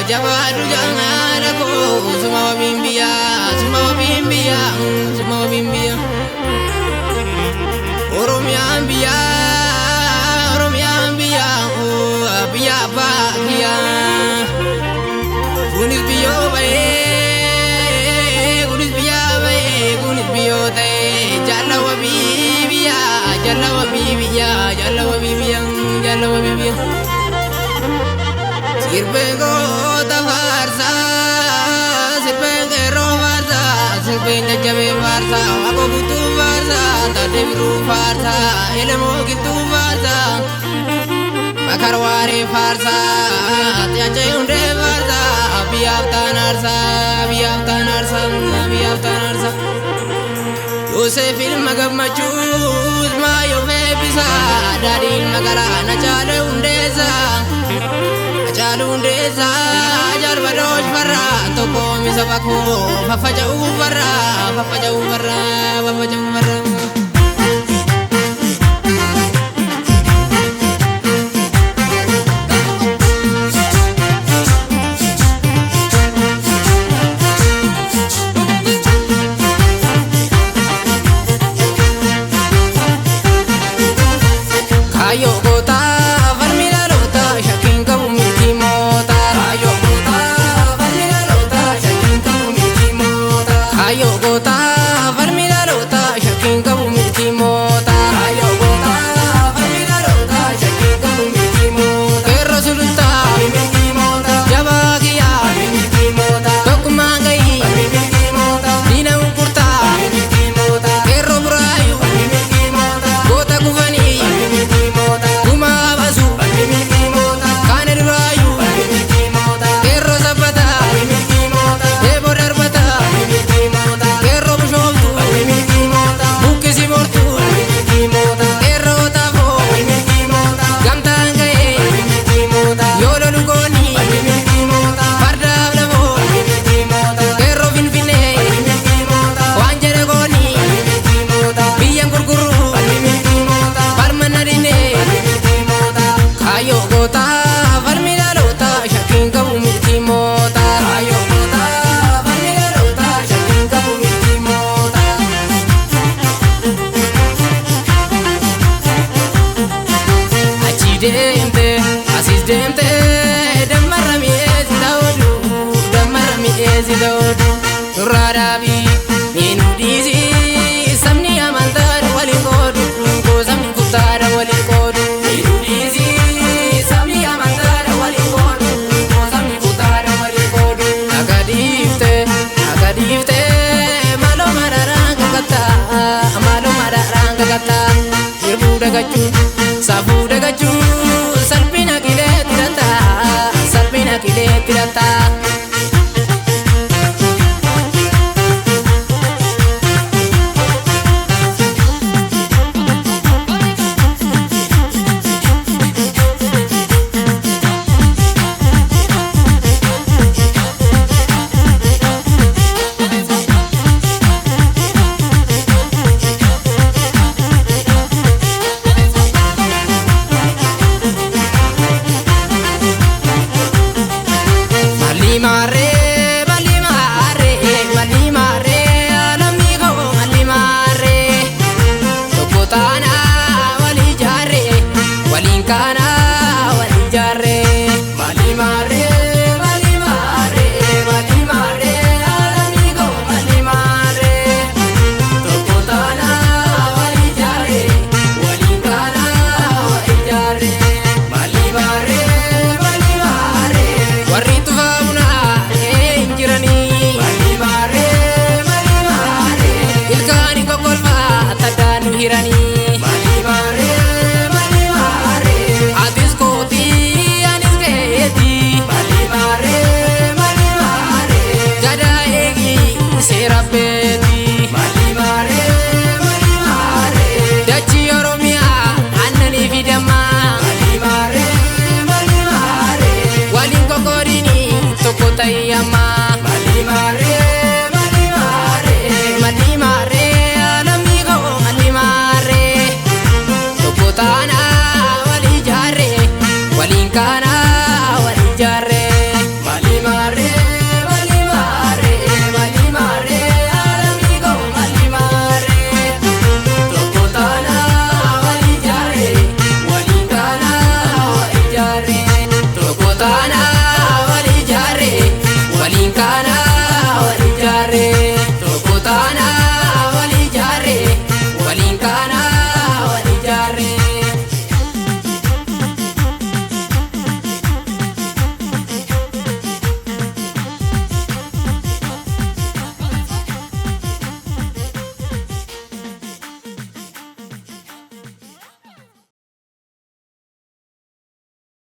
Jabaadhu jaalaala koo suma wabiin biyyaa suma wabiin biyyaa suma wabiin biyyaa. Oromiyaan biyyaa Oromiyaan biyyaa biyya abbaa kiyyaa. Kunis biyyoo bahee kunis biyyaa bahee kunis biyyoo ta'ee jaalla wabii biyyaa jaalla wabii biyyaa jaalla wabii biyyaa jaalla wabii biyyaa. Sirbeen goota faarsaa sirbeen qeerroo faarsaa sirbeen jajjabee faarsaa waaqoo guutuu faarsaa taaddee birruu faarsaa elemoo qilxuu faarsaa bakar waaree faarsaa xiyyaachee hundee faarsaa biyyaaf taan aarsaa biyyaaf taan aarsaa biyyaaf taan aarsaa. Yoosef ilma gammachuus maayoo feebbisaa daadhii ilma galaana caalee hundeessaa. Caalu hundeessaa jaalbadoosh farraa tokko misa bakoo faffaca'uu farraa faffaca'uu farraa faffaca'uu farraa. Kaayyoo gootaa falmi dhalootaa shakkiin qabu miti mootaa. Kaayyoo gootaa falmi dhalootaa shakkiin qabu miti mootaa. Kaayyoo gootaa falmi dhalootaa shakkiin qabu miti mootaa. Kaayyoo gootaa falmi dhalootaa shakkiin qabu miti mootaa. Qeerroo sulultaa miti mootaa. Jabaa kiyyaa miti mootaa. Tokkummaan gahii miti mootaa. Diina gurgurtaa miti mootaa. Qeerroo buraayyuu miti mootaa. Goota kufanii miti mootaa. Gumaa baasuu miti mootaa. Kaane duraayyuu miti mootaa. Qeerroo sabbataa miti mootaa. Eeboo darbataa miti mootaa. Qeerroo bishooftuu miti mootaa. Buqqisi mortuu miti mootaa. Qeerroo taafoo miti mootaa. Gamtaan ga'ee miti mootaa. Yoo lolu gooni miti mootaa. Fardaaf lafoo miti mootaa. Qeerroo finfinnee miti mootaa. Waan jedhe gooni miti mootaa. Biyyan gurguruu miti mootaa. Falma diinee miti mootaa. Kaayyoo gootaa falmi dhalootaa shakkiin qabu miti mootaa. Kaayyoo gootaa falmi dhalootaa shakkiin qabu miti mootaa. Achi deemte asis deemte dammarra mi'eessi ta'uudhu dammarra mi'eessi ta'uudhu nurraa dhaabii miinuu dhiisi.